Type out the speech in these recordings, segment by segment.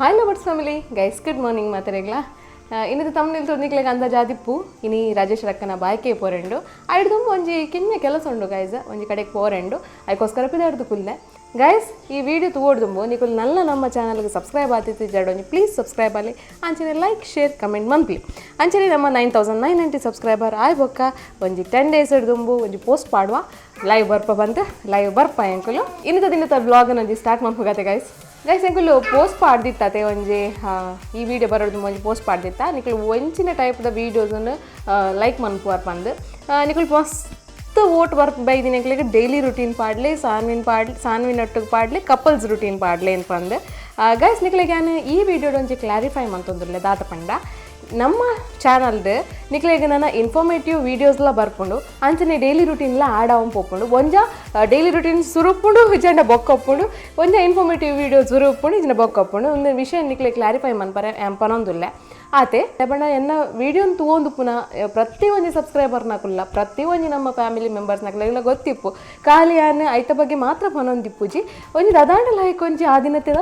Hi lovers family, guys, good morning ಮಾತಾಡಗ್ಲಾ. ಇನ್ನಿದು ತಮ್ಮನಿಲ್ ತೊಂದಿಕ್ಲೆಗ್ ಅಂದಾಜಾದಿಪ್ಪು. ಇನಿ ರಾಜೇಶ್ ರಕ್ಕನ ಬಾಯ್ಕೆ ಪೋರೆಂಡು. ಐಡ್ದು ಒಂಜಿ ಕಿನ್ಯ ಕೆಲಸ ಉಂಡು ಗೈಸ್, ಒಂಜಿ ಕಡೆಗೆ ಪೋರೆಂಡು, ಐಕೋಸ್ಕರ ಪಿದಾಡ್ದು ಕುಲ್ಲೆ. ಗೈಸ್, ಈ ವಿಡಿಯೋ ತೂವೊಡ್ದುಂಬು ನಿಕುಲು ನಲ್ಲ ನಮ್ಮ ಚಾನಲ್ಗೆ ಸಬ್ಸ್ಕ್ರೈಬ್ ಆತಿತ್ತು ಒಂಜಿ ಪ್ಲೀಸ್ ಸಬ್ಸ್ಕ್ರೈಬ್ ಆಲಿ. ಅಂಚನೆ like, share, comment monthly. ಅಂಚನೆ ನಮ್ಮ 9990 ಸಬ್ಸ್ಕ್ರೈಬರ್ ಆಯ್ ಬೊಕ್ಕ ಒಂಜಿ 10 ಡೇಸ್ ದುಂಬು ಒಂಜಿ ಪೋಸ್ಟ್ ಪಾಡುವ, ಲೈವ್ ಬರ್ಪ ಬಂತು, ಲೈವ್ ಬರ್ಪ ಎಂಕುಲು. ಇನ್ನಿತ ದಿನದ ವ್ಲಾಗ್ ಒಂಜಿ ಸ್ಟಾರ್ಟ್ ಮನ್ಪುಗತೆ ಗೈಸ್. ಗೈಸ್, ಎಂಕುಲು ಪೋಸ್ಟ್ ಪಾಡ್ದಿತ್ತಾತೆ ಒಂಜಿ, ಈ ವಿಡಿಯೋ ಬರೋದು ಒಂಜಿ ಪೋಸ್ಟ್ ಪಾಡ್ದಿತ್ತ, ನಿಕುಲು ಒಂಚಿನ ಟೈಪ್ದ ವೀಡಿಯೋಸನ್ನು ಲೈಕ್ ಮನ್ಪುವಾರ್ ಪಂದ್. ನಿಕುಲು ಮಸ್ತ್ ಓಟ್ ಬರ್ಪ್ ಬೈದಿನ ಎಂಕ್ಲೆಗ್, ಡೈಲಿ ರುಟೀನ್ ಪಾಡ್ಲೆ, ಸಾನ್ವಿನ್ ಪಾಡ್ಲಿ, ಸಾನ್ವಿನ್ ಒಟ್ಟಿಗೆ ಪಾಡ್ಲಿ, ಕಪಲ್ಸ್ ರುಟೀನ್ ಪಾಡ್ಲೆ ಅಂತ ಪಂದ್. ಗೈಸ್, ನಿಕ್ಲೆಗ್ ಯಾನ್ ಈ ವಿಡಿಯೋಡ್ ಒಂಜಿ ಕ್ಲಾರಿಫೈ ಮಂತೊಂದುಲ್ಲೆ. ದಾದ ಪಂಡ, ನಮ್ಮ ಚಾನಲ್ಡ್ ನಿಕ್ಲೆಗ್ ನನ ಇನ್ಫಾರ್ಮೇಟಿವ್ ವೀಡಿಯೋಸ್ಲ ಬರ್ಪುಂಡು, ಅಂಚನೆ ಡೈಲಿ ರುಟೀನ್ಲ ಆಡ್ ಆವೊಂದು ಪೋಪುಂಡು. ಒಂಜ ಡೈಲಿ ರುಟೀನ್ ಸುರುಪುಂಡು, ಇಜ್ಜಂಡ ಬೊಕ್ಕ ಉಪ್ಪುಂಡು. ಒಂಜ ಇನ್ಫಾರ್ಮೇಟಿವ್ ವೀಡಿಯೋ ಸುರು ಉಪ್ಪುಂಡು, ಇಜ್ಜಂಡ ಬೊಕ್ಕ ಉಪ್ಪುಂಡು. ಒಂದು ವಿಷಯ ನಿಕ್ಲೆ ಕ್ಲಾರಿಫೈ ಮನ್ಪರೆ ಪನೊಂದುಲ್ಲೆ ಆತೆ. ಬಣ್ಣ ಎನ್ನ ವೀಡಿಯೋನ್ ತೂವೊಂದುಪ್ಪುನ ಪ್ರತಿ ಒಂಜಿ ಸಬ್ಸ್ಕ್ರೈಬರ್ ನಕುಲ್ಲ, ಪ್ರತಿ ಒಂಜಿ ನಮ್ಮ ಫ್ಯಾಮಿಲಿ ಮೆಂಬರ್ಸ್ ನಕುಲ್ಲ ಗೊತ್ತಿಪ್ಪು, ಖಾಲಿ ಯಾನ್ ಐತ ಬಗ್ಗೆ ಮಾತ್ರ ಪನೊಂದಿಪ್ಪುಜಿ. ಒಂಜಿ ದಾದಾಂಡ ಲೈಕ್ ಒಂಜಿ ಆ ದಿನದ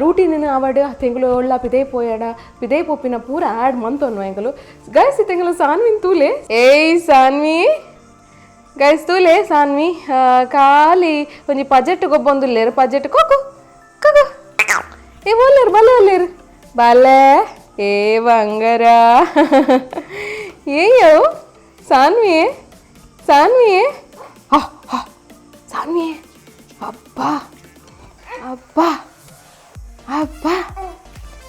ರೂಟೀನ್ ಆವಡ್, ತಿಂಗಳು ಒಳ್ಳ ಪಿದೇ ಪೋಯಡ ಪಿದೇ ಪೋಪಿನ ಪೂರ ಆ್ಯಡ್ ಮಂತೊನ್ನು ಎಂಕಲು. ಗೈಸ್, ತಿಂಗಳು ಸಾನ್ವಿನ್ ತೂಲೆ. ಏಯ್ ಸಾನ್ವಿ! ಗೈಸ್, ತೂಲೆ ಸಾನ್ವಿ. ಖಾಲಿ ಒಂಜಿ ಪಜೆಟ್ ಗೊಬ್ಬೊಂದುಲ್ಲೇರು. ಪಜೆಟ್ ಕೊಕು ಕೊಕು. ಏ ಓಲೇರು, ಬಲೆ ಓಲೇರು, ಬಲೆ. ಏ ಬಂಗಾರ, ಏಯೋ ಸಾನ್ವಿ, ಸಾನ್ವಿ, ಸಾನ್ವಿ! ಅಬ್ಬಾ ಅಬ್ಬಾ ಅಬ್ಬಾ!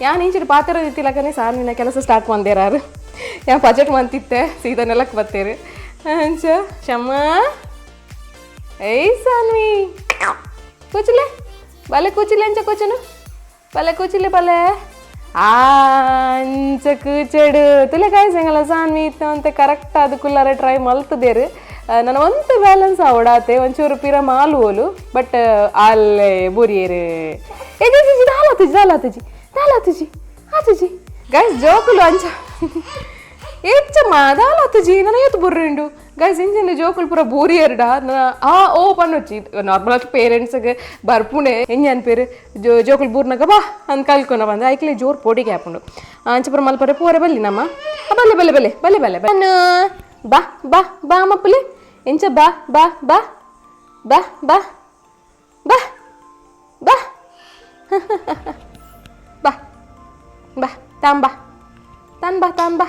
ಯಾನ್ ಇಂಚಿನ ಪಾತ್ರ ಇತ್ತಿಲಕನೆ ಸಾನ್ವಿನ ಕೆಲಸ ಸ್ಟಾರ್ಟ್ ಮಂದೇರಾರು. ಯಾ ಬಜೆಟ್ ಮಂತಿತ್ತೆ, ಸೀದಾ ನೆಲಕ್ಕೆ ಬತ್ತೇರು. ಅಂಚ ಶಮ್ಮ. ಏಯ್ ಸಾನ್ವಿ, ಕೂಚಿಲೆ, ಬಲೆ ಕೂಚಿಲೆ, ಅಂಚ ಕೂಚನು, ಬಲೆ ಕೂಚಿಲೆ, ಬಲೆ ಅಂಚ ಕೂಚಡು ತುಲೆ. ಕಾಯಿ ಸಂಗಲ ಸಾನ್ವಿ ಇತ್ತು ಅಂತ ಕರೆಕ್ಟ್ ಅದು ಕುಲ್ಲಾರೆ ಟ್ರೈ ಮಲ್ತದೇರು. ನನ್ನ ಒಂತೆ ಬ್ಯಾಲೆನ್ಸ್ ಆವಡಾತೆ, ಒಂಚೂರು ಪಿರ ಮಾಲು ಓಲು, ಬಟ್ ಅಲ್ಲೇ ಬುರಿಯರು. ಏ ಜಿ ಜಿ, ದಾಲ ಆತುಜಿ, ದಾಲ ಆತುಜಿ, ದಾಲ ಆತುಜಿ, ಆತುಜಿ. ಗೈಸ್, ಜೋಕುಲು ಅಂಚ ಹೆಚ್ಚಮ್ಮ, ದಾಲ ಆತುಜಿ, ನನ್ನ ಏತು ಬುರ್ರಿಂಡು. ಗೈಸ್, ಇಂಚಿನ ಜೋಕುಲು ಪೂರ ಬೂರಿಯರ್ಡ ಆ ಓ ಪಣ್ಣೊಚ್ಚಿ. ನಾರ್ಮಲ್ ಆಗಿ ಪೇರೆಂಟ್ಸ್ಗೆ ಬರ್ಪುಣೆ ಎಂಜ ಅನ್ಪೇರು, ಜೋಕುಲು ಬೂರ್ನಾಗ ಬಾ ಅಂದ್ ಕಲ್ಕೊನ ಬಂದೆ. ಐಕ್ಲೆ ಜೋರ್ ಪೋಡಿಗೆ ಹಾಪುಂಡು. ಅಂಚ ಪೂರ ಮಲ್ಪರೆ ಪೋರೆ ಬಲ್ಲಿ ನಮ್ಮ. ಬಲ್ಲೆ ಬಲ್ಲೆ ಬಲ್ಲೆ ಬಲ್ಲೆ ಬಲ್ಲೆ ಬನ್ನು. ಬಾ ಬಾ ಬಾ ಮಪ್ಪುಲೆ, ಎಂಚ ಬಾ ಬಾ ಬಾ ಬಾ ಬಾ ಬಾ ಬಾ ಬಾ ಬಾ ತಾನ್ ಬಾ ತಾನ್ ಬಾ ತಾನ್ ಬಾ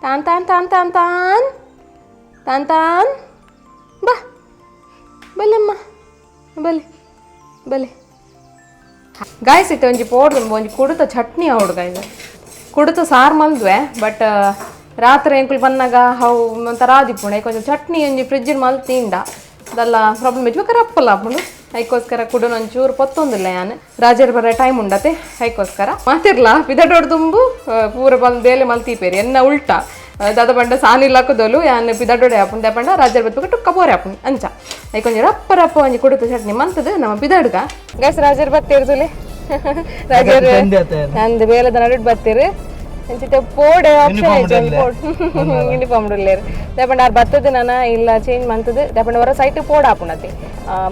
ತಾನ್ ತಾನ್ ತಾನ್ ತಾನ್ ತಾನ್ ತಾನ್ ತಾನ್ ಬಾ. ಬಲ್ಲಮ್ಮ, ಬಲೆ ಬಲೆ. ಗಾಯ್ಸ್, ಇತ್ತೆ ಒಂಜಿ ಪೋಡ್ದು ಒಂಜಿ ಕುಡುತ ಚಟ್ನಿ ಆವಡು ಗಾಯ್ಸ್. ಕುಡುತ ಸಾರು ಮಲ್ದ್ವೆ, ಬಟ್ ರಾತ್ರಿ ಎಂಕುಲು ಬಂದಾಗ ಅವು ಒಂಥರ ಆದಿಪ್ಪುಂಡು. ಕೊಂಚ ಚಟ್ನಿ ಒಂಜಿ ಫ್ರಿಜ್ ಮಲ್ತ್ ತಿಂಡ ಅದೆಲ್ಲ ಪ್ರಾಬ್ಲಮ್ ಇಜ್ಜಿ ರಪ್ಪಲ್ಲ ಆಪುಂಡು. ಐಕೋಸ್ಕರ ಕುಡುನ ಒಂಚೂರು ಪೊತ್ತೊಂದಿಲ್ಲ ಯಾನ್. ರಾಜರ್ ಬರ ಟೈಮ್ ಉಂಡತೆ, ಐಕೋಸ್ಕರ ಮಾತಿರ್ಲ ಪಿದಡೋಡ್ ತುಂಬು ಪೂರ ಬಂದು ಬೇಲೆ ಮಲ್ತೀಪೇರಿ. ಎನ್ನ ಉಲ್ಟಾ, ದಾದ ಪಂಡ ಸಾನಿಲ್ ಹಾಕೋದೋಲು, ಯಾನ್ ಪಿದಡೋಡೆ ಆಪುಂಡು. ಪಂಡ ರಾಜರ್ ಬತ್ಬೇಕು, ಟುಕ್ಕ ಬೋರೆ ಆಪುಂಡು. ಅಂಚ ಐಕೊಂಜಿ ರಪ್ಪ ರಪ್ಪ ಒಂಜಿ ಕುಡುತ ಚಟ್ನಿ ಮಂತದು ನಮ್ಮ ಪಿದಡ್ಗ. ಗೈಸ್, ರಾಜರ್ ಬತ್ತೇರು ತುಲೆ. ರಾಜರ್ ನಂದು ಬೇಲದ ನಡುಟ್ ಬತ್ತೀರು. ಅಂಚಿተ ಪೋಡೆ ಆಪ್ಷನ್ ಯೂನಿಫಾರ್ಮ್ ಉಲ್ಲೇರು. ದಾಪಂಡ ಆರ್ ಬತ್ತದ ನಾನ ಇಲ್ಲ ಚೇಂಜ್ ಮಂತದು. ದಾಪಂಡ ಹೊರ ಸೈಟ್ ಪೋಡ್ ಆಪುಂಡತಿ.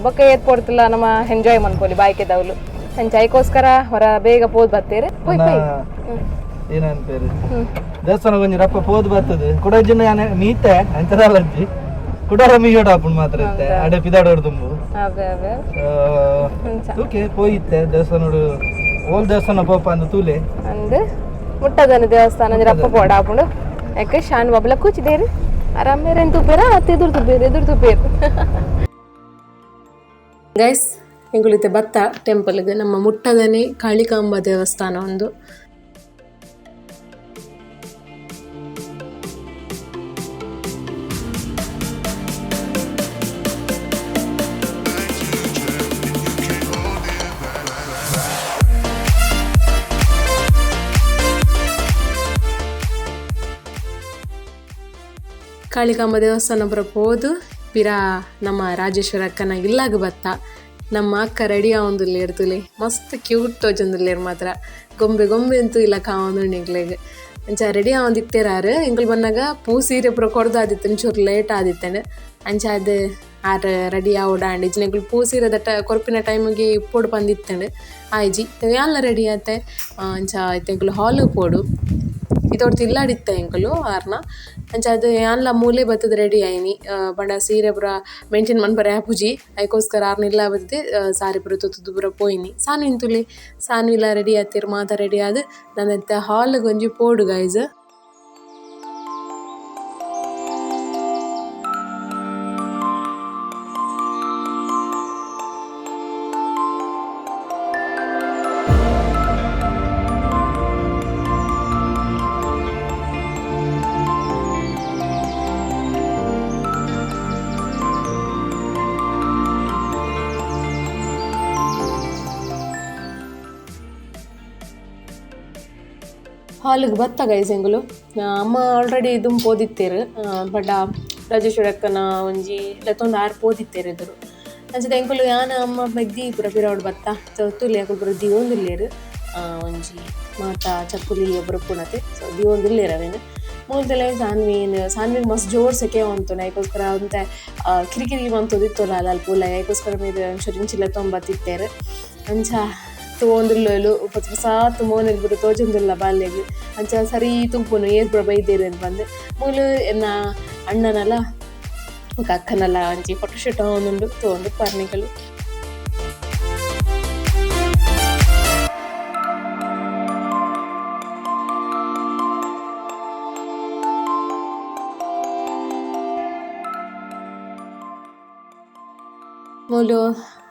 ಬೊಕ್ಕ ಏತ್ ಪೋಡ್ತಿಲ್ಲ, ನಮ್ಮ ಎಂಜಾಯ್ ಮನ್ಪೊಲಿ ಬಾಯ್ಕೆದವ್ಲು. ಅಂಚ ಐಕೋಸ್ಕರ ಹೊರ ಬೇಗ ಪೋದ್ ಬತ್ತೇರು. ಪೋಯ್ ಪೋಯ್. ಏನನ್ಪೇರು, ದೇವಸ್ಥಾನ ಒಂಜಿ ರಪ್ಪ ಪೋದು ಬರ್ತದೆ. ಕುಡಜಿನ ಯಾನೆ ಮೀತೆ ಅಂಚದಾಲಜ್ಜಿ ಕುಡರ ಮೀಯೋಡ ಆಪುಂಡು ಮಾತ್ರ ಇತ್ತೆ ಅಡೆ ಪಿದಾಡೋಡು ತುಂಬು. ಅವೇ ಅವೇ. ಅಂಚ. ತೂಕೆ ಪೋಯಿತ್ತೆ ದೇವಸ್ಥಾನಡು, ಓಲ್ ದೇವಸ್ಥಾನ ಪೋಪ ಅಂದ್ ತೂಲೆ. ಅಂದ್ ಮುಟ್ಟದನ ದೇವಸ್ಥಾನ ಅಂದ್ರೆ ರಪ್ಪ ಪೋಡ ಆಪುಂಡು. ಯಾಕೆ ಶಾನ್ ಬಾಬಲ ಕೂಚಿದೇರು ಆರಾಮೇರೇನು ತುಪ್ಪೇರ ಅತ್ತೆ ಎದುರು ತುಪ್ಪೇರು, ಎದುರು ತುಪ್ಪೇರು. ಗೈಸ್, ಎಂಕುಲಿತೆ ಬತ್ತ ಟೆಂಪಲ್ಗೆ. ನಮ್ಮ ಮುಟ್ಟದನೆ ಕಾಳಿಕಾಂಬ ದೇವಸ್ಥಾನ ಒಂದು. ಕಾಳಿಕಾಂಬ ದೇವಸ್ಥಾನ ಪೂರ ಪೋದು ಪಿರ ನಮ್ಮ ರಾಜೇಶ್ವರ ಅಕ್ಕನ ಇಲ್ಲಾಗ ಬತ್ತ. ನಮ್ಮ ಅಕ್ಕ ರೆಡಿ ಆವೊಂದುಲ್ಲೇರ್ ತೂಲೆ, ಮಸ್ತ್ ಕ್ಯೂಟ್ ತೋಜೊಂದುಲ್ಲೇರ್ ಮಾತ್ರ. ಗೊಂಬೆ ಗೊಂಬೆ ಅಂತೂ ಇಲ್ಲ ಕಾವೊಂದುಂಡು ಎಂಕ್ಲೆಗ್. ಅಂಚ ರೆಡಿ ಆವೊಂದಿತ್ತೇರಾರು ಎಂಕುಲು ಬನ್ನಗ ಪೂ ಸೀರೆ ಪೂರ ಕೊರ್ದಾದಿತ್ತು ಒಂಚೂರು ಲೇಟ್ ಆದಿತ್ತಂಡ್ ಅಂಚ ಅದು ಆರ್ ರೆಡಿ ಆವೊಡಾಂಡ್ ಇಜ್ಜಿಂಡ ಎಂಕುಲು ಪೂ ಸೀರೆ ದಟ್ಟ ಕೊರ್ಪಿನ ಟೈಮಿಗೆ ಇಪ್ಪೊಡು ಪಂದಿತ್ತಂಡ್ ಆಯ್ಜಿ ಯಾನ್ಲ ರೆಡಿ ಆತೆ ಅಂಚ ಇತ್ತೆ ಎಂಕುಲು ಹಾಲ್ ಪೋಡು ಇದೊರ್ತಿ ಇಲ್ಲಾಡಿತ್ತೆ ಎಂಕುಲು ಆರ್ನ ಅಂಚ ಅದು ಯಾನ್ಲ ಮೂಲೆ ಬತ್ತದ ರೆಡಿ ಆಯ್ನಿ ಪಂಡ ಸೀರೆ ಪೂರ ಮೇಂಟೈನ್ ಮನ್ಪರೆ ಆಪುಜಿ ಐಕೋಸ್ಕರ ಆರ್ನ ಇಲ್ಲ ಬತ್ತದೆ ಸಾರಿ ಪೂರ ತುತ್ತುದು ಪೂರ ಪೋಯಿನಿ ಸಾನ್ವಿನ್ ತೂಲೆ ಸಾನ್ವಿಲ ರೆಡಿ ಆತೆರ್ ಮಾತ ರೆಡಿ ಆದ್ ನನ ಹಾಲ್ ಒಂಜಿ ಪೋಡು ಗೈಸ್. ಹಾಲಿಗೆ ಬತ್ತ ಗೈಸ್ ಎಂಕುಲು ಅಮ್ಮ ಆಲ್ರೆಡಿ ದುಂಬು ಪೋದಿತ್ತೇರು ಬಟ್ ರಾಜೇಶ್ವರಕ್ಕನ ಒಂಜಿ ಲೆತ್ತೊಂದು ಆರು ಪೋದಿತ್ತೇರು ಎದುರು ಅಂಚದ ಎಂಕುಲು ಯಾನ ಅಮ್ಮ ಮೆಗ್ದಿ ಪೂರ ಪಿರವಡ್ ಬತ್ತ ತುಲಿ ಅಕುಲು ಪೂರ ದೀವೊಂದುಲ್ಲೆರ್ ಒಂಜಿ ಮಾತ ಚಕ್ಕುಲಿ ಪೂರ ಪುಣತೆ ಸೊ ದೀವೊಂದುಲ್ಲೆರ್ ಅವೇನು ಮೂಲ್ದೆಲೆ ಸಾನ್ವಿನ್ ಸಾನ್ವಿಗ್ ಮಸ್ತ್ ಜೋರ್ ಸೆಕೆ ಉಂಟು ಐಕೋಸ್ಕರ ಒಂತೆ ಕಿರಿಕಿರಿ ಮಂತೊಂದಿತ್ತೊಲ್ಲ ಅಲ್ಪ ಉಲಾಯಿ ಐಕೋಸ್ಕರ ಮೇರ್ ಒಂಚೂರು ಇಂಚಿ ಲೆತ್ತೊಂದು ಬತ್ತಿತ್ತೇರು ಅಂಚ ತೂವೊಂದುಲ್ಲೊಲು ಪೊಸ ಪೊಸಾತ್ ಮೋನೆಲ್ ಪೂರ ತೋಜೊಂದುಲ್ಲ ಬಾಲ್ಯಗ್ ಅಂಚ ಸರಿ ತೂಪುನು ಏರ್ ಪೂರ ಬೈದೆರ್ ಅಂದ್ ಪಂದ್ ಮೂಲು ಎನ್ನ ಅಣ್ಣನಲ ಬೊಕ ಅಕ್ಕನಲ ಒಂಜಿ ಫೋಟೋ ಶೂಟ್ ಆವೊಂದುಂಡು ತೂವೊಂದು ಉಪ್ಪುವರ್. ಮೂಲು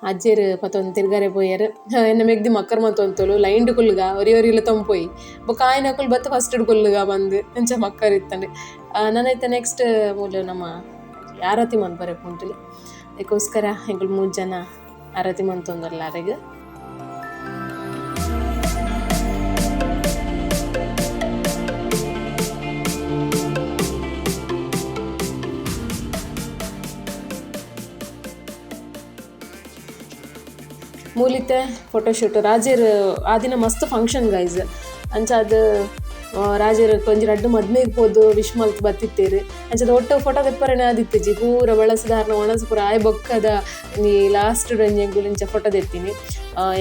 ಅಜ್ಜೆರ್ ಪತೊಂದು ತಿರ್ಗಾರೆ ಪೋಯೆರ್ ಎನ್ನ ಮೆಗ್ದಿ ಮಕ್ಕರ್ ಮಂತೊಂತೊಲು ಲೈನ್ಡ್ ಕುಲ್ಲುಗ ಒರಿ ಒರಿಲ ತೊಂಪೋಯಿ ಬೊಕ ಆಯನಕುಲು ಬತ್ತ ಫಸ್ಟ್ ಕುಲ್ಲುಗ ಬಂದು ಅಂಚ ಮಕ್ಕರ್ ಇತ್ತಂಡ್ ನನ ನೆಕ್ಸ್ಟ್ ಮೂಲು ನಮ್ಮ ಆರತಿ ಮನ್ಪರೆ ಪುಂಟುಲು ಅದಕ್ಕೋಸ್ಕರ ಎಂಕುಲು ಮೂಜಿ ಜನ ಆರತಿ ಮಂತೊಂದುಲ್ಲ ಅರೆಗ್. ಮೂಲಿತೆ ಫೋಟೋಶೂಟ್ ರಾಜೇರ್ ಆ ದಿನ ಮಸ್ತ್ ಫಂಕ್ಷನ್ ಗೈಸ್ ಅಂಚ ಅದು ರಾಜೇರ್ ಒಂಜಿ ರಡ್ಡ್ ಮದ್ಮೆಗ್ ಪೋದು ವಿಶ್ ಮಲ್ತ್ ಬತ್ತಿತ್ತೇರು ಅಂಚದ ಒಟ್ಟು ಫೋಟೋ ದೆಪ್ಪರೆನೆ ಆದಿತ್ತಿಜಿ ಪೂರ ಬಳಸದಾರ್ನ ಒಣಸ್ ಪೂರ ಆಯ್ ಬೊಕ್ಕದ ಈ ಲಾಸ್ಟ್ ಒಂಜಿ ಎಂಕುಲು ಇಂಚ ಫೋಟೋ ದೆತ್ತಿನಿ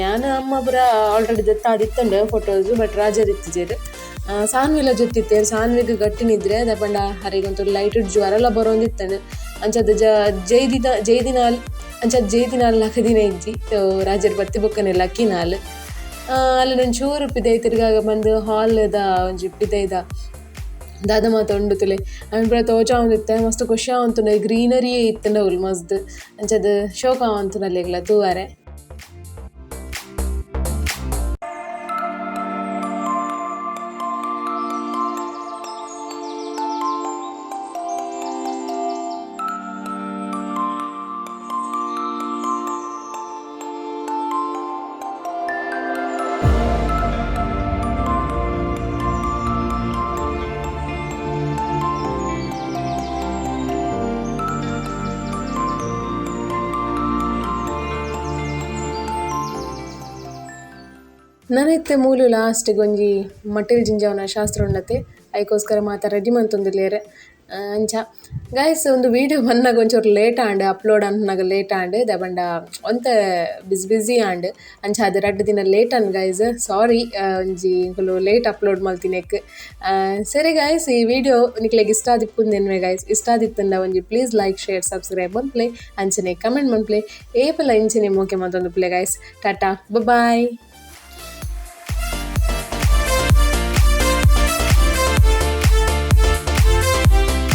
ಯಾನ್ ಅಮ್ಮ ಪೂರ ಆಲ್ರೆಡಿ ದೆತ್ತಾದಿತ್ತುಂಡು ಫೋಟೋಸ್ ಬಟ್ ರಾಜೇರ್ ಇತ್ತಿಜೆರ್ ಸಾನ್ವಿಲ ಜೊತ್ತಿತ್ತೇರು ಸಾನ್ವಿಗ್ ಗಟ್ಟಿನಿದ್ರೆ ದಾಯೆ ಪಂಡ ಅರೆಗ್ ಲೈಟ್ ಜ್ವರಲ ಬರೋಂದಿತ್ತಂಡ್ ಅಂಚದ ಜೈದಿನ ಜೈದಿನಾಲ್ ಅಂಚ ಜೈದಿನಾಲ್ ಲಕ್ಕದಿನ ಇಜ್ಜಿ ರಾಜರ್ ಬತ್ತಿ ಬೊಕ್ಕನೆ ಲಕ್ಕಿನಾಲ್ ಅಲ್ಲ ಒಂಚೂರು ಪಿದೈ ತಿರ್ಗಾಗ ಬಂದು ಹಾಲ್ದ ಒಂಜಿ ಪಿದೈದ ದಾದ ಮಾತ ಉಂಡು ತುಲೆ ಆಂಡ್ ಪೂರ ತೋಜಾವೊಂದಿತ್ತೆ ಮಸ್ತ್ ಖುಷಿ ಆವೊಂತುಂಡು ಗ್ರೀನರಿಯೇ ಇತ್ತುಂಡ ಅವ್ಲು ಮಸ್ತ್ ಅಂಚದ ಶೋಕ್ ಆವೊಂತುಂಡು ಅಲ್ಲೆಗ್ಲ ತೂವರೆ. ನನ ಇತ್ತೆ ಮೂಲು ಲಾಸ್ಟಿಗೆ ಒಂಜಿ ಮಟ್ಟಿಲ್ ಜಿಂಜಾವುನ ಶಾಸ್ತ್ರ ಉಂಡತೆ ಐಕೋಸ್ಕರ ಮಾತ ರೆಡಿ ಮಂತೊಂದುಲ್ಲೆರ್ ಅಂಚ ಗೈಸ್ ಒಂದು ವೀಡಿಯೋ ಬನ್ನಗ ಒಂಚೂರು late and upload ಅನ್ಪುನಗ late and ದಾಯೆ ಪಂಡ ಒಂತೆ ಬಿಸಿ ಬಿಸಿ ಆಂಡ್ ಅಂಚ ಅದು ರಡ್ಡ್ ದಿನ ಲೇಟ್ ಆಂಡ್ ಗೈಸ್ ಸಾರಿ ಒಂಜಿ ಎಂಕುಲು ಲೇಟ್ ಅಪ್ಲೋಡ್ ಮಲ್ತಿನೆಕ್. ಸರಿ ಗೈಸ್ ಈ ವಿಡಿಯೋ ನಿಕ್ಲೆಗ್ ಇಷ್ಟ ಆದಿಪ್ಪುಂದು ಎನ್ನುವೆ ಗೈಸ್ ಇಷ್ಟ ಆದಿತ್ತುಂಡ ಒಂಜಿ please like share subscribe ಮನ್ಪುಲೆ ಅಂಚನೆ ಕಮೆಂಟ್ ಮನ್ಪುಲೆ ಏಪಲ ಇಂಚನೆ ಮೋಕೆ ಮಂತೊಂದುಪ್ಪುಲೆ ಗೈಸ್ ಟಾಟಾ ಬಾಯ್.